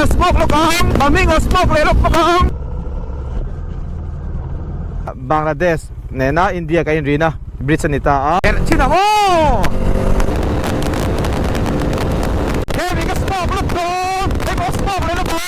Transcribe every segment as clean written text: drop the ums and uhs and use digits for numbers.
smoke lawk ang Pahming a smoke leh lawk bawk ang. Bangladesh nena India kan inrina bridge a ni ta a. Herh thin ang aw! Hemi ka smoke lawk dawn, hei pawh smoke leh lawk ang.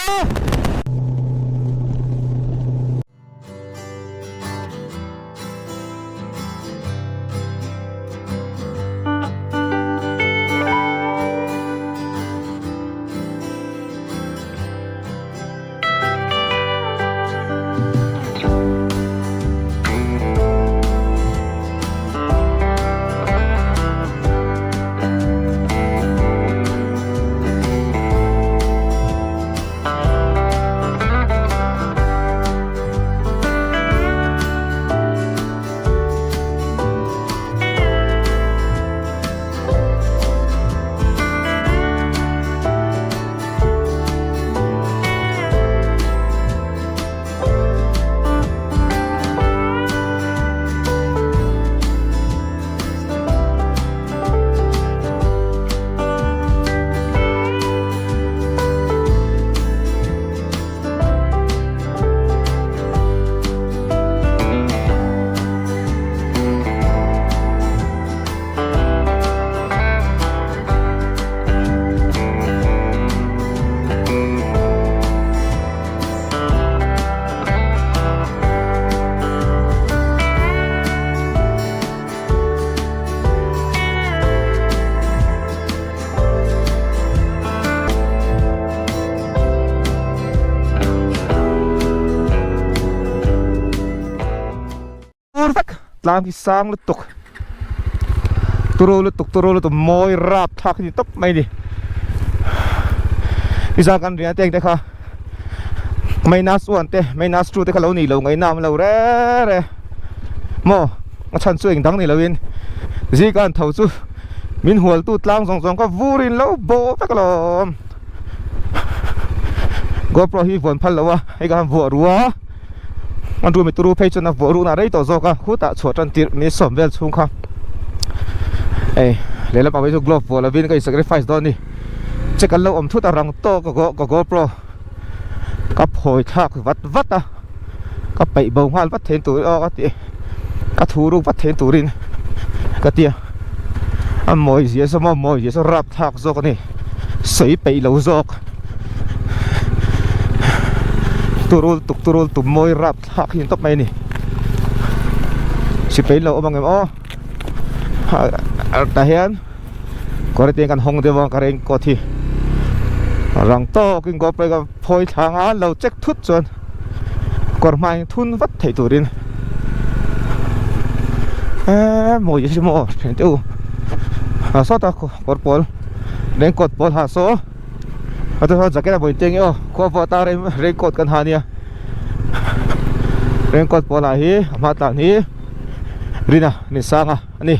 Tur vek tlang hi sang lutuk turu lutuk turu lutuk mawi rap thlak hi ni tawp mai a ni nizan kan rian te ang te kha minus one te minus two te kha lo ni lo ngaihna awm lo re re maw a chhan chu eng dang ni loin zika an tho chu min hual tu tlang zawng zawng kha vur in lo bawh vek alawm GoPro hi vawn phal lo a hei kha vuah ru a. An room turu phei chuan a vuah rukna a rei tawh zawk a, khutah chhuah tan tirh ni sawm vel chhung kha ei lehlam pang phei chu glove vuah lovin ka in sacrifice dawn a ni che kan lo awm thut a rang tawk ka go ka GoPro ka phawi thlak vat vat a ka peih bo nghal vat thein tur aw ka ti ka thu ruk vat thein turin ka tia a mawi zia saw maw mawi zia saw rap thlak zawk a ni sawi peih lo zawk. Turul tuk turul tum mawi rap thlak hi ni tawp mai a ni sipai lo awm ang em aw tah hian kawr te kan hawng deuh a ka rain coat hi rang tawkin GoPro ka phawi thlang a lo check thut chuan kawr hma in thun vat theih turin eee mawi hi maw thian te u a sawta kawr pawl rain coat pawl ha saw. A chu saw jacket a vawi teng e aw khua vawt a rain rain coat kan ha ania rain coat pawl ah hi a hma tlan hi rina ni sanga ani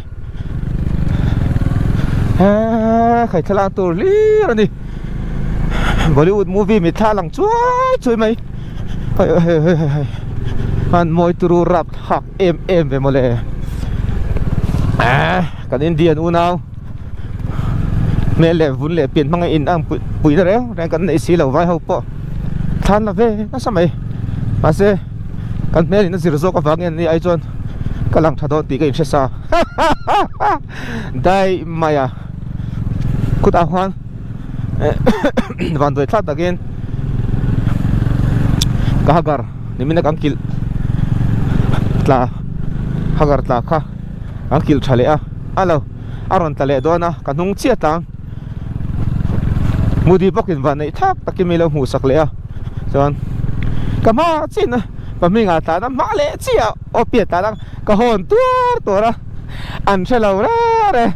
heee khai thlalak tur hlir ani bollywood movie mitthla lang chuai chuai mai hei hei hei hei hei an mawi turu rap thlak em em ve mawle eee kan Indian unau. Hmel leh vun leh pian hmanga in ang pui na reng reng kan neih si lo vai ho pawh thlan la ve nasa mai mahse kan hmel in a zir zawk avangin ani ai chuan ka lang tha dawn tih ka inhre sa daih mai a khutah khuan vanduai thlak takin ka hagar nimin a kan kilh tla hagar tla kha an kilh tha leh a a lo a rawn tla leh dawn a ka hnung chiah tang mudi bawkin van neih thak takin mi lo hmuh sak leh a chuan ka hma chin a pahming ah tlan a hma leh chiah aw piat tlan a ka hawn tuar tuar a an hre lo reng reng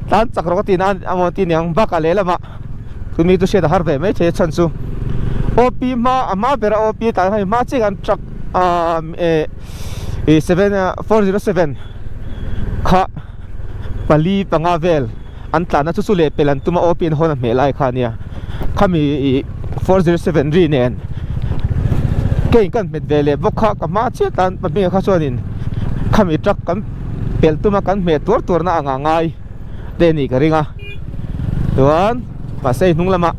tlan chak rawh ka tih nan a maw tih niang bakah lehlamah tumi chu hriat a har ve mai thei a chhan chu OP hma a hma bera OP tlan kha hma chiah khan truck ah eh ih seven 407 kha pali panga vel an tlanna chu chu leh pel an tum a OP an hawn a hmeh lai kha ania khami ih 407 ri nen kei kan hmet ve leh bawk kha ka hma chiah tan pahnih kha chuanin khami truck kan pel tuma kan hmeh tuar tuar na anga ngai te anih ka ring a chuan mahse hnung lamah.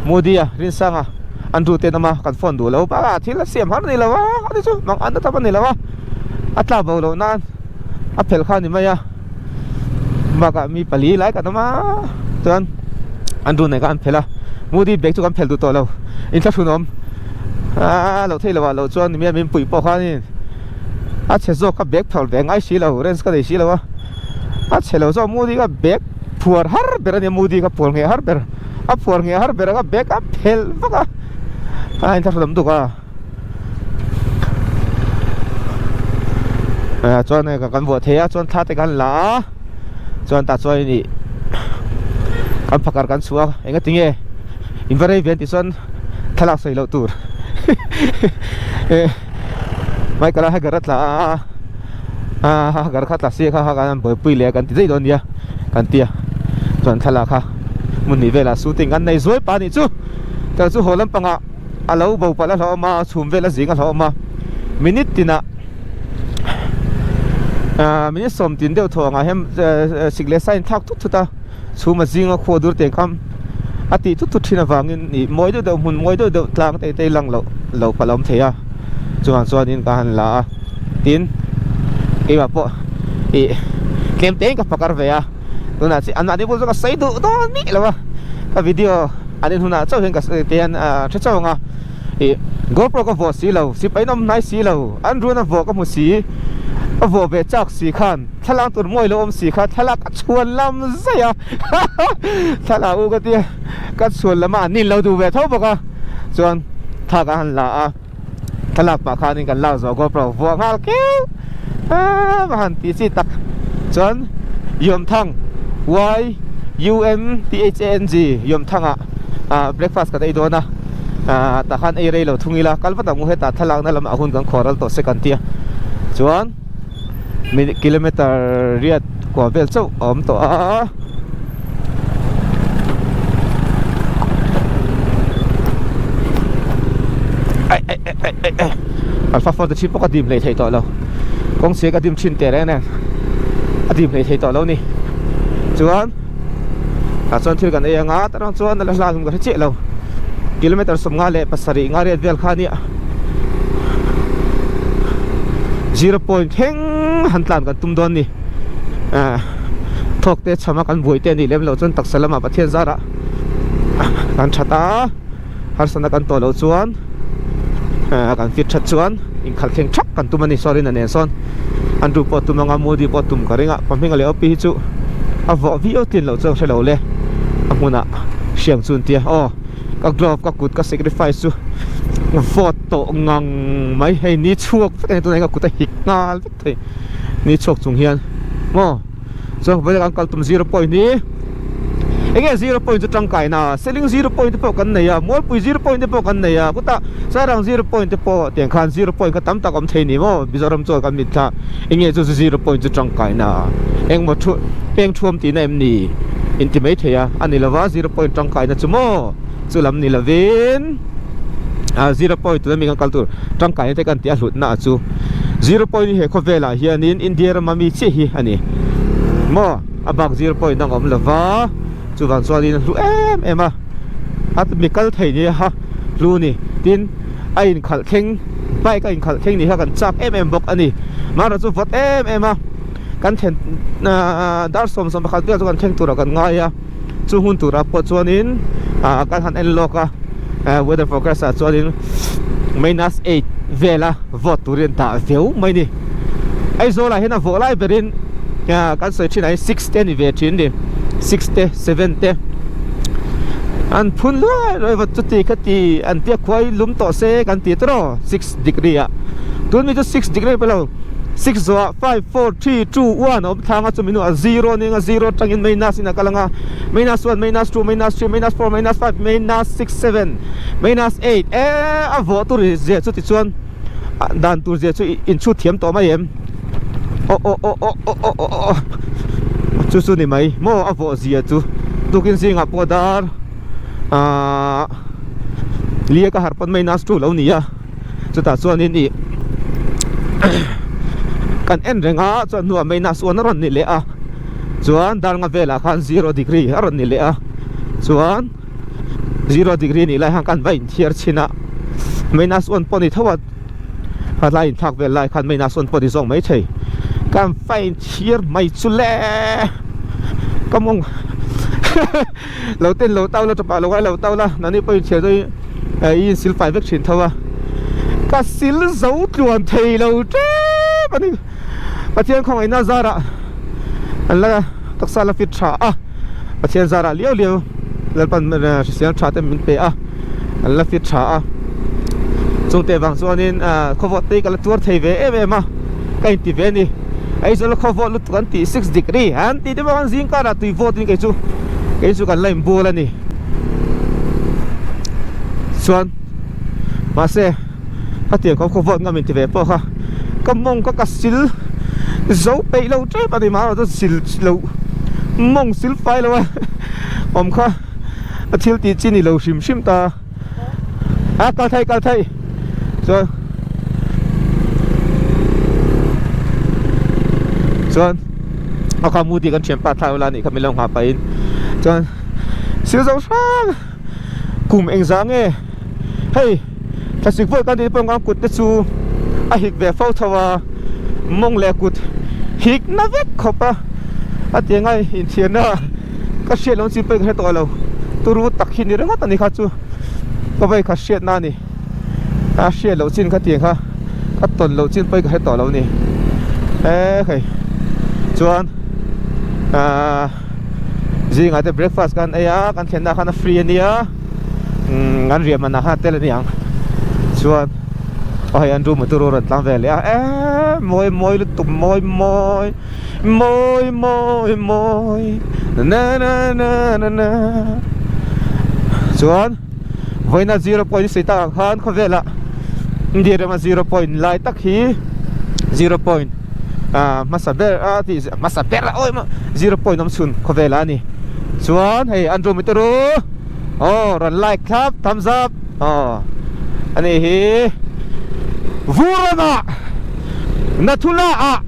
Modi-a Rinsanga Andrew te an awm a kan phone duh lo bak a thil a siam har ni lo a ani chu mang an na tam a ni lo a a tla bo loh nan a phelh kha a ni mai a bakah mi pali lai kan awm a chuan Andrew nen khan an phelh a Modi bag chu kan phelh duh tawh lo inthlahrun awm aaa loh theih loh ah loh chuan mi a min puih pawh khanin a chhe zawk kha bag phawrh ve ngai si lo range ka nei si lo a a chhe lo zawk Modi kha bag phuar har ber a nia Modi kha phuar ngheh har ber a phuar ngheh har ber ang a bag a phelh vak a a inthlahrun awm duk a ah chuan hei kan vuah thei a chuan thla te kan la a chuan tah chuan ih kan phakar kan chhuah a eng ati nge in va rei ve tih chuan thlalak sawi loh tur eh Michael a hagar a tla a ah hagar kha tla si kha kha kan buaipui leh a kan ti daih dawn nia kan tia chuan thlalak kha hmun hnih velah shooting an nei zuai pah a nih chu tah chu haw lampangah a lo bo palh a hlauhawm a chhum vel a zing a hlauhawm a minute tinah ah minute sawm tin deuh thaw angah hian sik leh sa in thlak thut thut a chhum a zing a khuah dur teh kham a tih thut thut thin avangin ih mawi deuh deuh hmun mawi deuh deuh tlang te te lang loh loh palh a awm thei a chuvang chuanin ka han la a tin keimah pawh ih tlem te in ka pakar ve a tunah chiah anmahni pawh chu ka sawi duh dawn miah lo a ka video. An in hunah chauh hian ka te hian hre chauh ang a, ih GoPro ka vuah si lo, sipai in awm hnai si lo, an run a vuah ka hmu si, a vuah ve chak si khan thlalak tur mawi lo awm si kha thlalak a chhuan lam zaih a, thlalak u ka tia ka chhuan lam a an nin lo duh ve tho bawk a, chuan thla ka han la a. Thlalak pah khanin kan lak zawh GoPro vuah nghal keu a va han tih chi tak chuan Yawmthang Y U M T H A N G Yawmthang ah ah breakfast kan ei dawn a ah tah khan ei rei lo thung ila kal vat ang u hetah thlalakna lamah hun kan khuah ral tawh se kan tia chuan minute kilometer riat kua vel chauh a awm tawh a. Alpha 4 te chhip pawh ka dim hlei thei tawh lo kawng chhia ka dim thin teh reng nen a dim hlei thei tawh lo ni chuan tah chuan thil kan ei anga tarang chuan a la hlan ka hre chiah lo kilometer 57 nga riat vel kha nia zero point thleng han tlan kan tum dawn ni ah thawk te chham a kan buai te anih lem loh chuan taksa lamah Pathian zarah kan that a harsatna kan tawh loh chuan ah kan fit that chuan inkhalh thleng thak kan tum a ni sorry na nen sawn Andrew pawh tum anga Modi pawh tum ka ring a Pahminga leh Opi hi chu a vawh viau tlin loh chuan hre lo le a hmunah hriang chu an tia aw. Ka glove ka kut ka sacrifice chu vawt tawh ngang mai hei ni chhuak vek a ni tunah hian ka kut a hik nghal vek thei ni chhuak chung hian maw chuan vawiin kan kal tum zero point hi eng nge zero point chu tangkai na seling zero point te pawh kan nei a mualpui zero point te pawh kan nei a kutah sairang zero point te pawh tiang khan zero point kha tam tak awm thei ni maw Mizoram chuan kan mitthla eng nge chu zero point chu tangkai na engmaw thu peng thuam tihna em ni. Inti mai thei a, a ni lova zero point tangkaina chu maw chu lam ni lovin ah zero point tuna mi kan kal tur tangkaina te kan tih a hlutna a chu zero point hi he khawvelah hianin India rama mi chiah hi a ni maw a bak zero point dang a awm lova chuvang chuanin a hlu em em a a mi kal thei ni a hlu ni tin a inkhalh thleng bike a inkhalh thleng ni kha kan chak em em bawk a ni mahra chu vawt em em a. Kan thlen ahh dar 11 vel chu kan thleng turah kan ngai a chu hun turah pawh chuanin ah kan han en lawk a eh weather forecast ah chuanin minus 8 vela vawt turin an dah viau mai ni Aizawl ah hian a vawh lai berin ah kan sawi thin ah hian 6 te a ni ve thin ni 6 te 7 te an phun luai luai vawt chuti khati an tia khuai lum tawh se kan ti tawh 6 degree ah tun mi chu 6 degree pawh lo. 6 zawhah 5 4 3 2 1 a awm thlang a chumi hnuah 0 nia 0 atangin minus in a kal ang a minus 1 minus 2 minus 3 minus 4 minus 5 minus 6 7 minus 8 eh a vawh tur zia chu tichuan dan tur zia chu in chhut thiam tawh mai em aw aw aw aw aw aw aw aw chu chu ni mai maw a vawh zia chu tukin zingah pawh dar ahh lia ka harh pawn minus 2 lo ni a. Chutah chuanin ih kan en reng a chuan hnuah minus one a rawn ni leh a chuan dar nga velah khan zero degree a rawn ni leh a chuan Zero degree nih lai khan kan va inthiar chhin a, minus one pawh ni tho a, a lai inthlak vel lai khan minus one pawh ni zawk mai thei. Kan va inthiar mai chu le! Ka mawng lo ten lo tau la tawpah lo ngai lo tau la, nani pawh inthiar chu i insil fai vek thin tho a. Ka sil zo tluan thei lo tep a ni. Pathian khawngaihna zarah an la taksa la fit tha a, Pathian zarah liau liau Lalpan hrisel tha te min pe a, an la fit tha a. Chungte vang chuanin khawvawt te hi ka la tuar thei ve em em a, ka inti ve a ni. Aizawl khawvawt lutuk an tih 6 degree an tih te pawh khan zing karah tui vawt in kei chu kei chu kan la inbual a ni. Chuan mahse. Hetiang khaw khaw vawt ngam inti ve pawh kha ka mawng kha ka sil zo peih lo tep a ni mah erawh chu sil lo mawng sil fai lo a awm kha a thil tih chi ni lo hrim hrim ta a kal thei kal thei chuan chuan a kha mu tih kan thianpa thlai ula nih kha min lo nghah pahin chuan sil zo hrang kum engzah nge hei thlasik vawi kan tih pawh khan kut te chu a hik ve fo tho a mawng leh kut hik na vek khawp a a ti anga inthiarna ka hriat loh chin pawh ka hre tawh lo turu tak hi ni ringawt a ni kha chu ka vawi khat hriatna a ni a hriat loh chin kha tiang kha ka tawn loh chin pawh ka hre tawh lo a ni e hei chuan ahh. Zingah te breakfast kan ei a kan thlenna khan a free a nia umm an riah manah khan a tel a ni ang chuan aw hei an room a turu rawn tlang ve leh a eee mawi mawi lutuk mawi mawi mawi mawi mawi na na na na na chuan vawiina zero point sei takah khan khawvelah India rama zero point lai tak hi zero point ah hmasa ber a tih hmasa ber a awih maw zero point awm chhun khawvelah a ni chuan hei an room te ru aw rawn like thlap thumbs up aw ani hi Vurana Nathula ah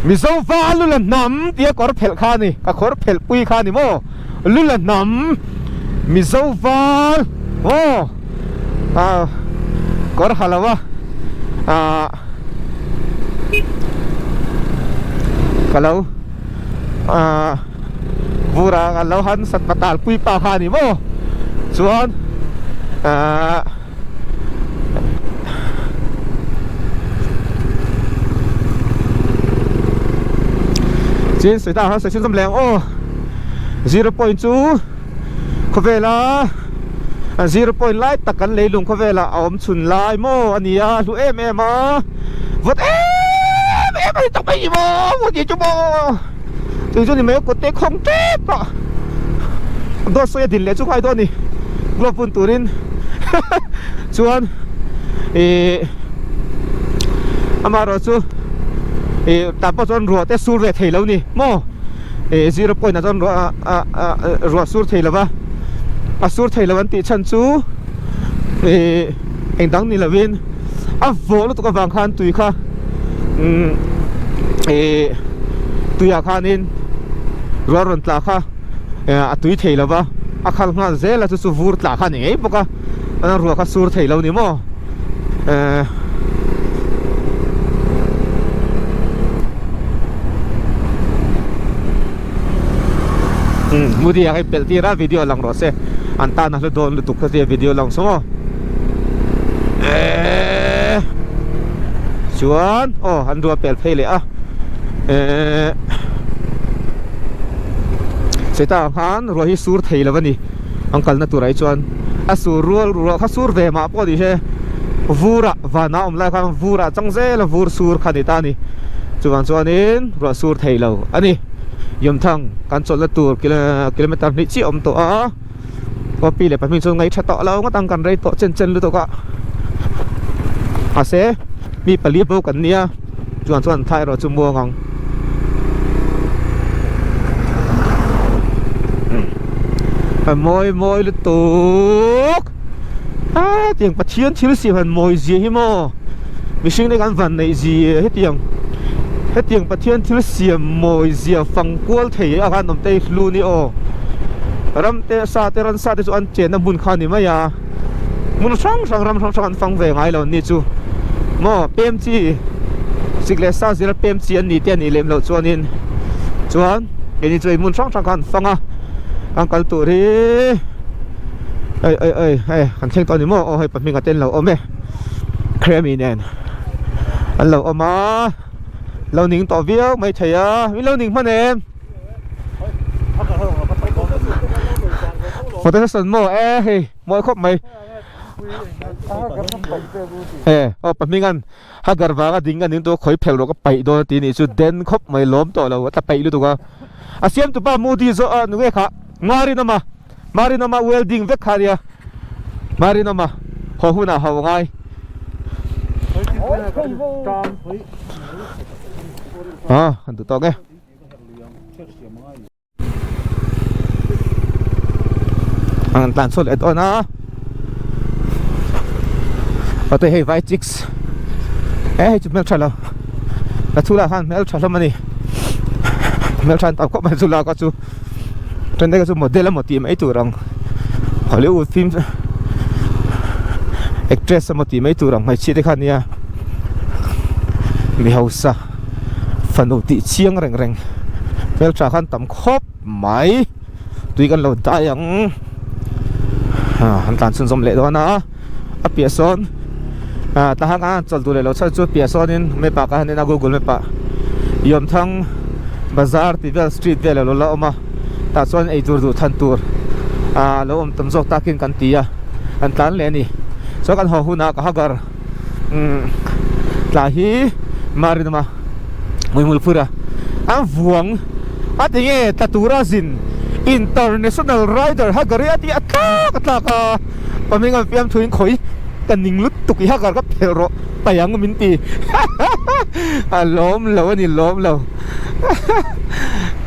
Mizo val lula hnam tia kawr phelh kha a ni ka kawr phelh pui kha a ni maw. Lula hnam Mizo val aw ah kawr ha lo a ah ka lo ah vur ah an lo han sat patal pui pa kha a ni maw chuan ah. Chin sawi ta han sawi chhunzawm leh ang aw zero point chu khawvela zero point lai tak kan leilung khawvela a awm chhun lai maw a ni a hlu em em a vawt em em a ni tak mai maw vawt ni chu maw tui chu ni mai a kut te khawng tep a dawt sawi a din leh chu ngai dawn a ni glove bun turin chuan ih amaherawh chu ih tah pawh chuan ruah te sur ve thei lo ni maw ih zero point ah chuan ruah ah ah ruah sur thei lo va a sur thei lo an tih chhan chu ih eng dang ni lovin a vawh lutuk avang khan tui kha umm ih tuiah khanin ruah rawn tla kha. a tui thei lo va a khal nghal zel a chu chu vur tlah kha a ni ngei bawk a a ruah kha sur thei lo ni maw ehh Mudi ah hei pelh tir a video lang rawh se an tan a hlu dawn lutuk kha tia video lang saw maw ehh chuan aw an ruah pelh phei leh a ehh. Seta ang khan ruah hi sur thei lo a ni an kalna turah hi chuan a sur rual ruah kha sur ve mah pawh ni se vurah vanah awm lai khan vurah chang zel a vur sur kha a ni ta a ni chuvang chuanin ruah sur thei lo a ni Yawmthang kan chawlhna tur kilometer hnih chiah a awm tawh a Kawpi leh pahnih chuan ngaih tha tawh lo ngawt ang kan rei tawh chen chen lutuk a mahse mi pali bo kan nia chuan chuan thla erawh chu muang ang a mawi mawi lutuk a tiang Pathian thil siam han mawi zia hi maw mihring te kan van neih zia hetiang hetiang Pathian thil siam mawi zia fang kual thei a khan awm te hi hlu ni aw. Ram te sa te ransa te chu an chenna hmun kha a ni mai a, hmun hrang hrang ram hrang hrang an fang ve ngai lo an ni chu maw pem chi sik leh sa zira pem chi an ni te a nih lem loh chuanin chuan keini chu hei hmun hrang hrang kha an fang a an kal tur hi ei ei ei hei kan thleng tawh a ni maw aw hei pahming a te an lo awm e Kremi nen an lo awm a lo ning tawh viau maithei a min lo ning hman em. Photo session maw e hei mawi khawp mai e aw pahmingan hagar vanga ding a ning tur khawi phel rawh ka paih dawn a ti nih chu den khawp mai lawm tawh lo a tla paih lutuk a a siam tupa Modi zawh a nunge kha Marinawma Marinawma welding vek kha ania Marinawma haw hunah ho ngai a an duh tawk e. An tlan chhuak leh dawn a Pate hei vai chicks e hei chu hmeltha lo ka chhungah khan hmeltha hlawm a ni hmeltha an tam khawp mai chulak a chu then te kha chu model emaw tih mai tur ang Hollywood film actress emaw tih mai tur ang hmeichhia te kha ania mi hausa. Fanu tih chiang reng reng hmeltha khan tam khawp mai tui kan lo dai ang an tlan chhunzawm leh dawn a a piah sawn ah tahan a chawlh duh leh loh chhan chu piah sawnin map ah ka han en a google map ah Yawmthang bazar tih vel street vel alo la awm a tah chuan eitur duh than tur ah lo awm tam zawk takin kan ti a an tlan leh a ni chuan kan haw hunah ka hagar. Tlai hi Marinama hmuihmul phur a an vuang a ti nge tla tura zin international rider Hagari a ti a tlak a tlak a pahming an fiam thuin khawi ka ning lut tuk i Hagar ka phelh rawh paih ang min ti a lawm lo a ni lawm lo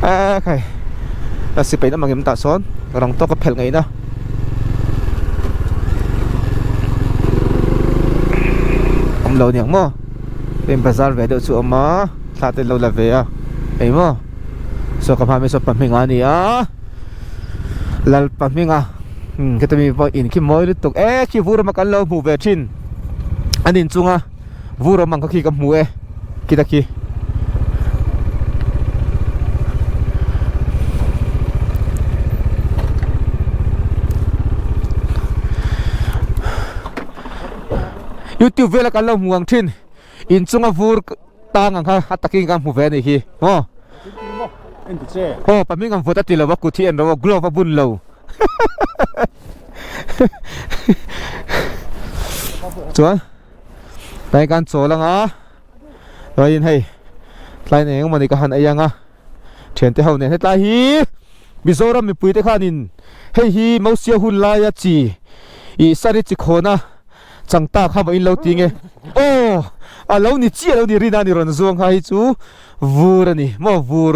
a khai a sipai na mangem tah sawn rang tawk a phelh ngaihna. Awm lo niang maw heng bazar ve deuh chu a awm a thla te an lo la ve a eng maw saw ka hma mi saw pahminga a ni a lal pahminga umm khata mi pawh in khi mawi lutuk e khi vur awm a kan lo hmuh ve thin an inchunga vur awm ang kha khi ka hmu e khita khi. Youtube vela kan lo hmu ang thin inchunga vur tang ang kha a takin kan hmu ve a nih hi maw aw pahming ang vawt a ti lo a kut hi en ro a glove a bun lo chuan tlai kan chawl anga chuanin hei tlai eng emaw ni ka han ei anga thiante ho nen hetlai hi Mizoram mipui te khanin hei hi Mosia hun laia chi ih sari chi khawna chang ta kha maw in lo ti nge aw a lo ni chiah lo ni rina ni rawn zuang kha hei chu vur a ni maw vur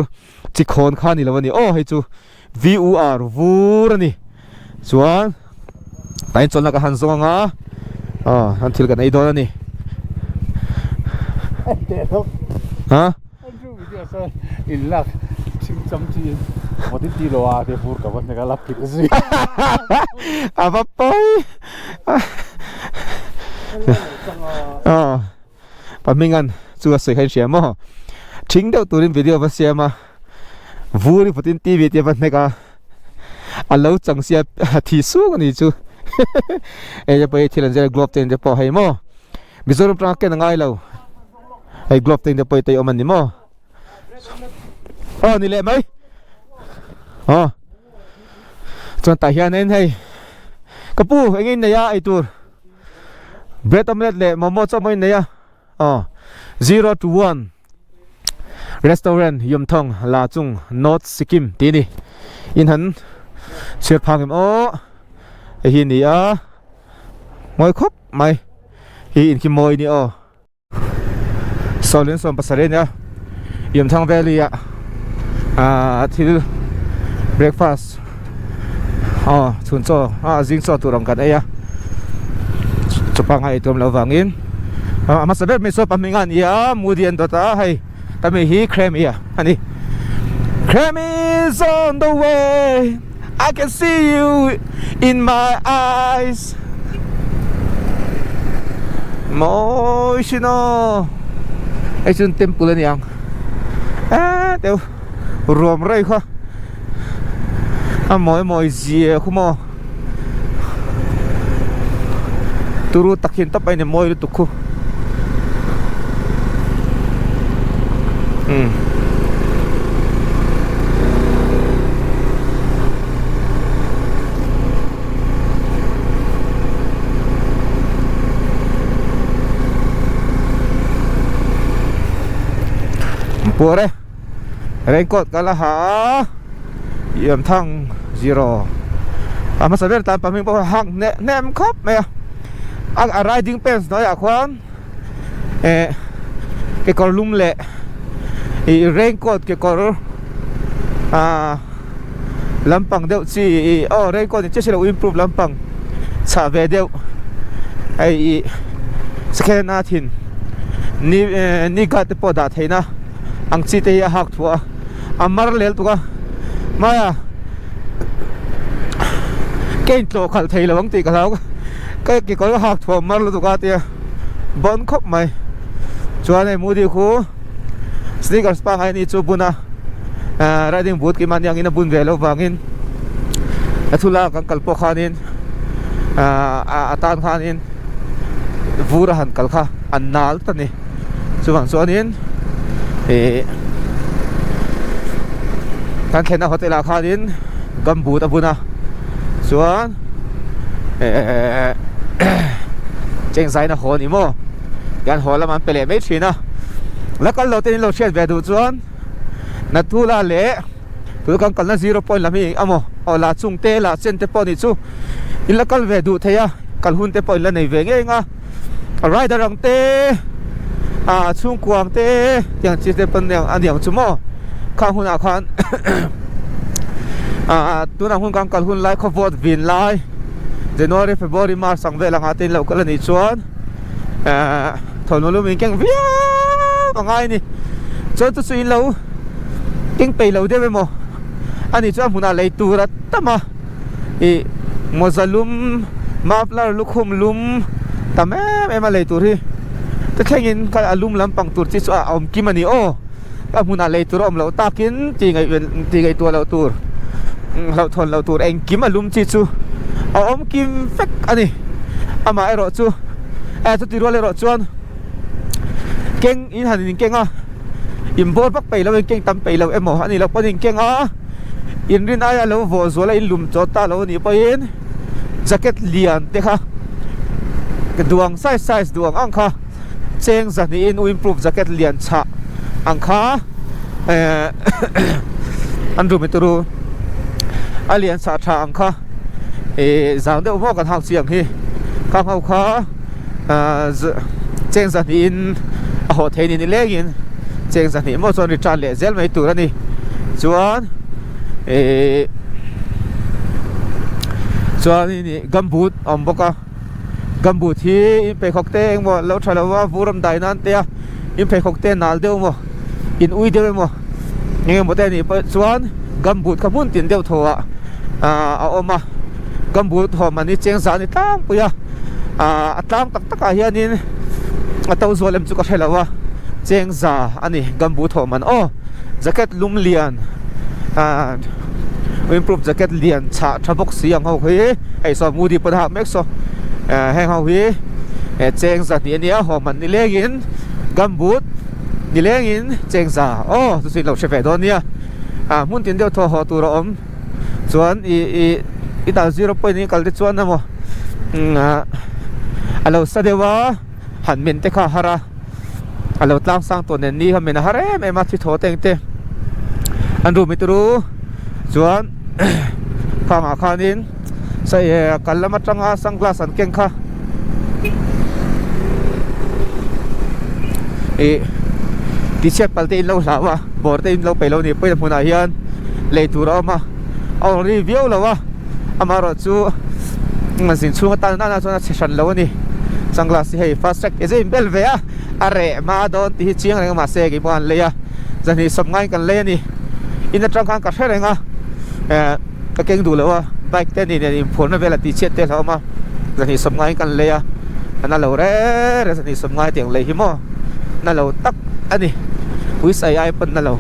chi khawn kha ni lo a ni aw hei chu V-U-R vur a ni chuan tain chawlhna ka han zawng anga aw an thil kan ei dawn a ni ha a va pawi aw Pahmingan chu a sawi kha in hria maw? Thing deuh turin video va siam a, vur i pawtin TV te va hnek a, a lo chang sia a thi sung a ni chu hei te pawh hi thil an zir a glove te te pawh hei maw Mizoram tanga ken a ngai lo hei glove te te pawh hi te awm a ni maw aw ni leh mai aw chuan tah hianin hei ka pu eng nge in nei a eitur. Bread omelette leh momo chauh pawh in nei a aw zero to one restaurant Yumthong la chung North Sikkim tih a ni in han chhiar phang em aw hei hi a ni a mawi khawp mai hi in khi mawi a ni aw. Sawlin 70 a nia Yumthang Valley ah ah thil breakfast aw chhun chaw a zing chaw tur ang kan ei a chaw pangngai ei tur awm loh avangin a hmasa ber mai saw pahming a ni a Moody an dawt a hei tami hi Kremi a ni Kremi is on the way. I can see you in my eyes Mawi sin aw Hei chuan temple a ni ang eee teu ruam rei kha a mawi mawi zia khu maw turu tak hian tawp a in mawi lutuk khu umm. Puar e raincoat ka la ha a Yamthang zero a hmasa ber tan pahming pawh hak hneh hnem khawp mai a a riding pants hnuaiah khuan eh kekawr lum leh ih raincoat kekawr ah lampang deuh chi ih aw raincoat ni chiah si lo windproof lampang chhah ve deuh hei ih second hand a thin ni eh ni guard te pawh dah theihna ang chi te hi a hak thuah a a mar lel tuk a maia ka intlawh khalh thei lo ang tih ka hlau ka kekawr hak thuah mar lutuk a tia bawn khawp mai chuan hei moody khu sneakers pangngai a ni chu bun a ahh riding boot keimah ni angin a bun ve loh vangin a thula kan kal pawh khanin ahh a tan khanin vur a han kal kha a nal ta ni. Chuvang chuanin ih kan thlenna hotel ah khanin gumboot a bun a chuan ehh chengzaina haw ni maw tian haw lamah an pe leh mai thin a la kal lo ten in lo hriat ve duh chuan Nathula leh tuna kan kalna zero point lam hi emaw aw la chung te la chen te pawh ni chu in la kal ve duh thei a kal hun te pawh in la nei ve ngei ang a. Rider ang te ah chhungkua ang te tiang chi te pawn a niang chu maw khang hunah khan ah tunah hun kan kal hun lai khaw vawt vin lai January February March ang vel anga te in lo kal a nih chuan eh thawmhnaw lum in keng viau a ngai a ni chuan chu chu in lo keng peih lo deuh emaw a nih chuan hmunah lei tur a tam a. Ih mawza lum muffler lukhum lum tam em em a lei tur hi te thlengin kha a lum lampang tur chi chu a awm kim a ni aw a hmunah lei tur a awm loh takin tih ngaih tih ngaihtuah loh tur hlauhthawn loh tur engkim a lum chi chu a awm kim vek a ni amah erawh chu eh chuti rual erawh chuan keng in han in keng a inbawr vak peih lo in keng tam peih lo emaw a nih loh pawn in keng a. Inrin aia lo vawh zual a inlum chawt ta lo anih pawhin jacket lian te kha duang size size duang ang kha cheng zahnihin windproof jacket lian chhah ang kha eh an rum i turu a lian chhah tha ang kha ih zang deuh maw kan hak chi ang hi khang ho kha ah cheng zahnihin a hawh thei ni nilengin cheng zahnih maw chuan return leh zel mai tur a ni chuan ih chuanin ih gumboot a awm bawk a gumboot hi in pheikhawk te engmaw lo tha lo va vur awm dai nan te a in pheikhawk te nal deuh emaw in ui deuh emaw eng emaw te anih pawh chuan gumboot kha hmun tin deuh thaw ah a awm a gumboot hawm an hi cheng zah a ni tlangpui a. Ah a tlang tak takah hianin a to zual em chu ka hre lo a cheng za a ni gumboot thawh man aw jacket lum lian ah windproof jacket lian chhah tha bawk si ang ho hi hei saw moody pawn a hak mek saw eh heng ho hi eh cheng za hnih a nia haw man nilengin gumboot nilengin cheng za aw chu chu in lo hre ve dawn nia ah hmun tin deuh thaw haw tur a awm. Chuan ih ih i tan zero point in kal te chuan emaw a lo sa deuh a han men te kha a har a a lo tlang sang tawh nen ni kha men a har em em a thi thaw te ang te an room hi turu chuan khangah khanin sawi kal lam atanga sunglass an keng kha ih tichhiat pal te in lo hlau a bawr te in lo peih lo a nih pawhin a hmunah hian lei tur a awm a a awm ri viau lo a amaherawh chu zin chhung atan nana chuan a chhe hran lo a ni sunglass hi hei fast track tih chu a inbel ve a a reh hma dawn tih hi chiang reng a mahse keipawh an lei a zahnih sawm ngaiin kan lei a ni in atang khan ka hre reng a eh. Ka keng duh lo a, bike te nen inphuarna vel a tih chhiat te hlauhawm a, zahnih sawm ngaiin kan lei a, a na lo reng reng zahnih sawm ngai tiang lei hi maw na lo tak a ni, uisai ai pawn na lo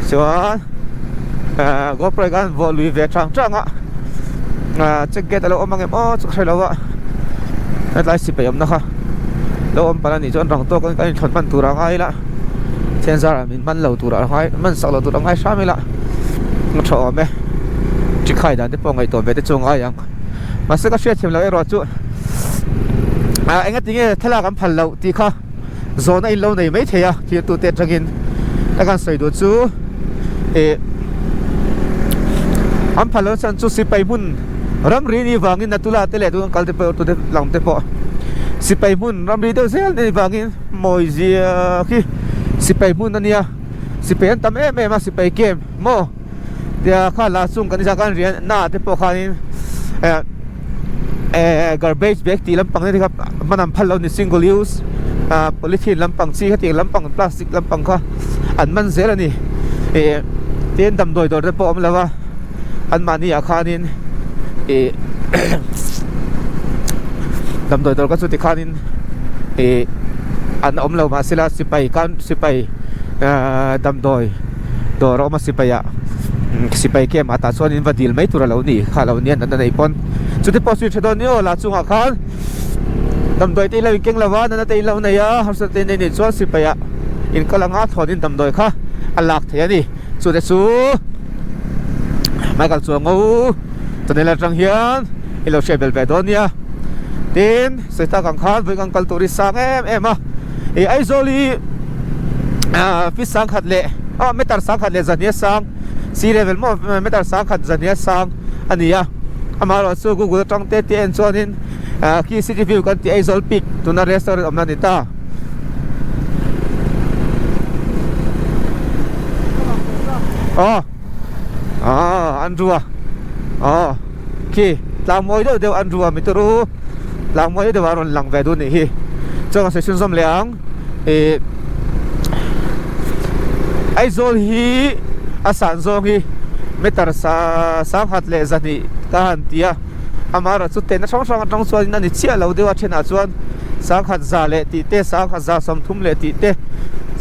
chuan ahh GoPro khan vawh lui ve chang chang a, ahh check gate a lo awm ang em aw chu ka hre lo a, hetlai sipai awmna kha lo awm palh a nih chuan rang tawk in kan inthawn hman tur a ngai ila thian zar ah. Min man lo tur a ngai man sak lo tur a ngai hram ila a tha awm e chikhai dan te pawh ngaihtuah ve te chu a ngai ang mahse ka hriat thiam loh erawh chu ah enga tinge thlalak an phal loh tih kha zawhna in lo nei mai thei a thirtu te atangin ka kan sawi duh chu ih an phal loh chhan chu sipai hmun ramri ni vangin natula te leh tun kal te pawh tute lam te pawh sipai hmun ramri deuh zel ni vangin. Mawi zia khi sipai hmun a nia sipai an tam em em a sipai camp maw tia kha lah chung kan zak an rian na te pawh khanin eh eh garbage bag tih lampang te kha hman an phal lo ni single use ah polythene lampang chi hetiang lampang plastic lampang kha an man zel a ni ih tin damdawi dawr te pawh a awm lo a anmahni ah khanin ih damdawi dawr kha chu tikhanin. Ih an awm lo mahsela sipai kan sipai ahh damdawi dawr a awm a sipai ah sipai camp ah tah chuan in va dil mai tur a lo ni kha lo nia natna nei pawn chuti pawh chu in hre dawn ni aw lah chungah khan damdawi te in lo in keng lo va natna te in lo nei a harsatna te in nei nih chuan sipai ah in kal anga thawn in damdawi kha a lak thei a ni chu te chu Michael Chuango channel atang hian i lo hriat belh ve dawn nia tin. Sawi tak ang khan vawi kan kal tur hi sang em em a ih Aizawl hi ah feet sangkhat leh ah meter sangkhat leh zahnia sang sea level maw meter sangkhat zahnia sang a ni a amaherawh chu google atang te te en chuanin ah khi city view kan tih Aizawl peak tuna restaurant awmna a ni ta. Aw ah an rua aw. Khi tlang mawi deuh deuh an rua mi turu tlang mawi deuh a rawn lang ve dun nih hi chuan ka sawi chhunzawm leh ang ih Aizawl hi a san zawng hi meter sa sangkhat leh zahnih ka han ti a amaherawh chu tehna hrang hrang atang chuan a ni chiah lo deuh a thenah chuan sangkhat za leh tih te sangkhat za sawmthum leh tih te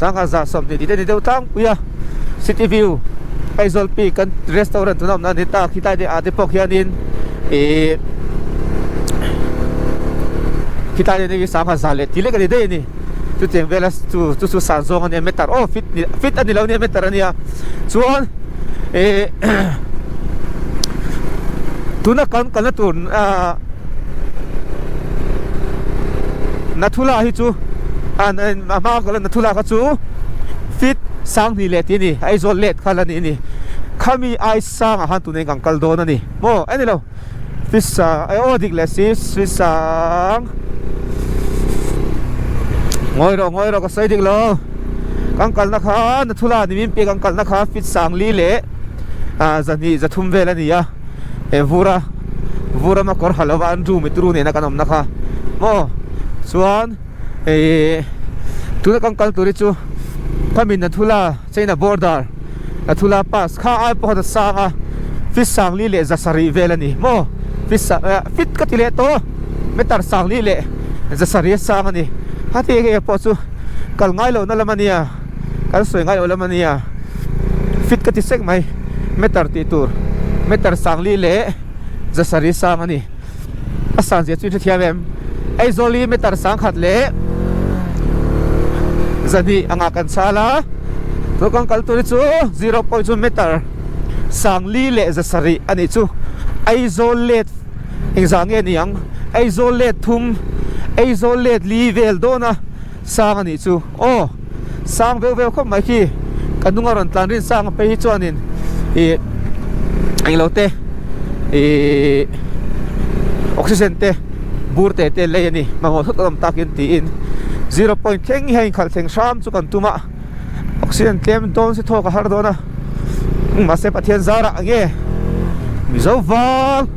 sangkhat za sawmhnih tih te a ni deuh tlangpui a. City view Aizawl peak kan restaurant tuna awmna a ni ta khilai te ah te pawh khianin ihh khilai te hi sangha zan leh tih lek a ni daih a ni chutiang vela chu chu chu san zawng a nia meter aw fit fit a ni lo a nia meter a nia chuan ihh tuna kan kalna tur ahh Nathula hi chu a hma kala Nathula kha chu fit Sanghnih leh tih a ni Aizawl let kha la ni a ni khami ai sangah khan tunah hian kan kal dawn a ni maw a ni lo fit sang aw dik leh si fit sang ngawi rawh ngawi rawh ka sawi dik lo kan kalna kha Nathula ni min piah kan kalna kha fit sangli leh ah zahnih zathum vel a ni a. He vura vur rama kawr ha lova an room turu nena kan awmna kha maw chuan ih tuna kan kal tur hi chu khami Nathula China border Nathula pass kha ai pawh khan a sang a feet sangli leh za sarih vel a ni maw feet sa ah feet ka ti leh tawh meter sangli leh za sarih a sang a ni heti eng pawh chu kal ngai lohna lam a nia. Kan sawi ngai lo lam a nia fit ka ti sek mai meter tih tur meter sangli leh zasari sang a ni a san zia chu in hrethiam em Aizawl hi meter sangkhat leh zahnih anga kan chal a tuna kan kal tur hi chu zero point chu meter sangli leh zasarih a nih chu Aizawl let engzah nge ni ang Aizawl let thum Aizawl let li vel dawn a. Sang a nih chu aw sang veuh veuh khawp mai khi ka hnung a rawn tlan rin sang a phei hi chuanin ih englo te ih oxygen te bur te te lei a ni mamawh thut a awm takin tiin zero point thleng hian inkhalh thleng hram chu kan tum a oxygen tlem dawn se thawk a har dawn a mahse Pathian zarah nge Mizo val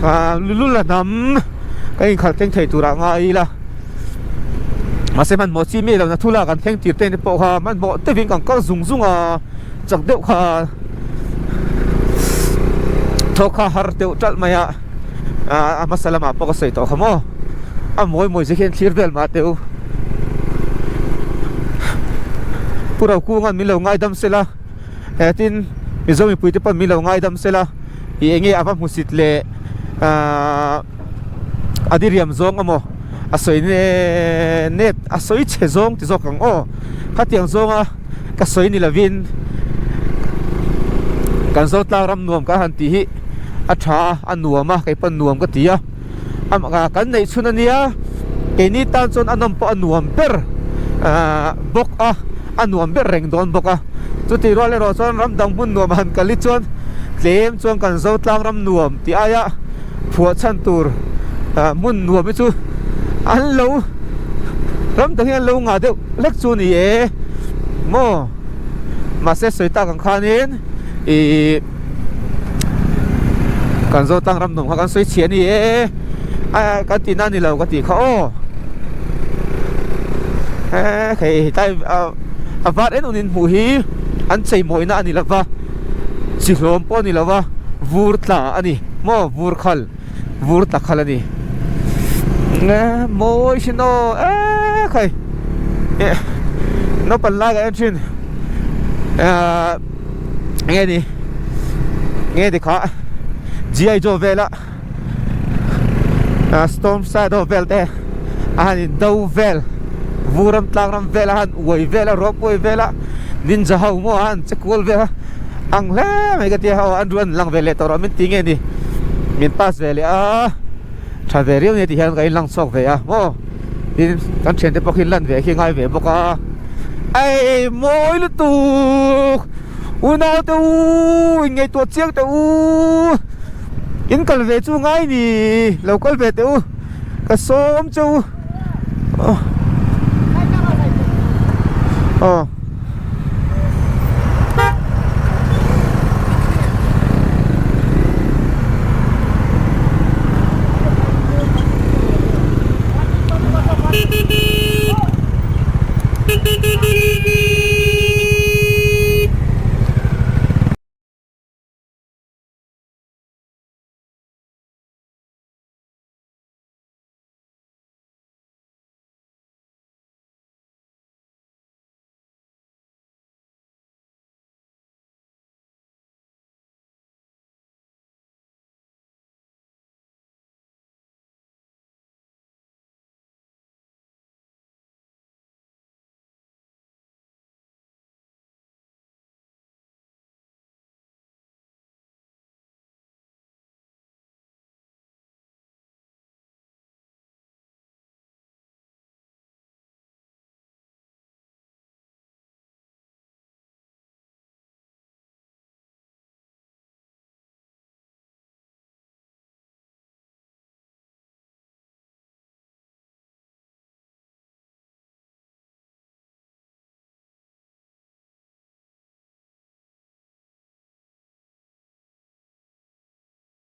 ah lulul a hnam kan inkhalh thleng thei turah ngai ila. Mahse hmanhmawh chi mi lohna thula kan thleng tir te pawh kha hmanhmawh deuhin kan kal zung zung a, chak deuh kha. Thawk kha har deuh ṭalh mai a, a hmasa lamah pawh ka sawi tawh kha maw? A mawi mawi zia hian thlir vel mah teh u. Pu Rokunga'n min lo ngaidam sela, he tin Mizo mipuite pawn min lo ngaidam sela tih eng nge a va hmusit leh ahh a diriam zawng emaw a sawi nep a sawi chhe zawng ti zawk ang aw. Khatiang zawnga ka sawi ni lovin kan Zotlang ram nuam kan han tih hi a tha a, a nuam a, kei pawn nuam ka ti a, kan neih chhun a nia, keini tan chuan a nawm pawh a nuam ber ahh bawk a, a nuam ber reng dawn bawk a, chutih rual erawh chuan ram dang hmun nuam han kal hi chuan tlem chuan kan Zotlang ram nuam tih aia phuah chhan tur ah hmun nuam hi chu an lo ram dang hi an lo ngah deuh hlek chu ni e maw mahse sawi tak ang khanin ih kan zo tlang ram nuam kha kan sawi chhiah a ni e a kan tihna a ni lo ka tih kha aw he hei hetlai a var en unin hmuh hi an chei mawina a ni lo va chi hlawm pawh a ni lo va vur tla a ni maw vur khal vur tla khal a ni mawi sin aw e khai eh naupang lai ka en thin ahh nge ni nge ni kha G.I. Joe vela ah storm shadow vel te a han in do vel vur ram tlang ram vel a han uai vel a rawp uai vel a ninja ho maw a han che kual vel a ang hle mai ka tia aw an ruan lang ve leh tawh rawh min ti nge ni min pass ve leh a tha ve riau nia ti hian ka in lang chhuak ve a maw tin kan thian te pawh khi lan ve khi ngai ve bawk a ei mawi lutuk unau te u in ngaihtuah chiang teh u in kal ve chu ngai ni lo kal ve teh u ka sawm che u aw.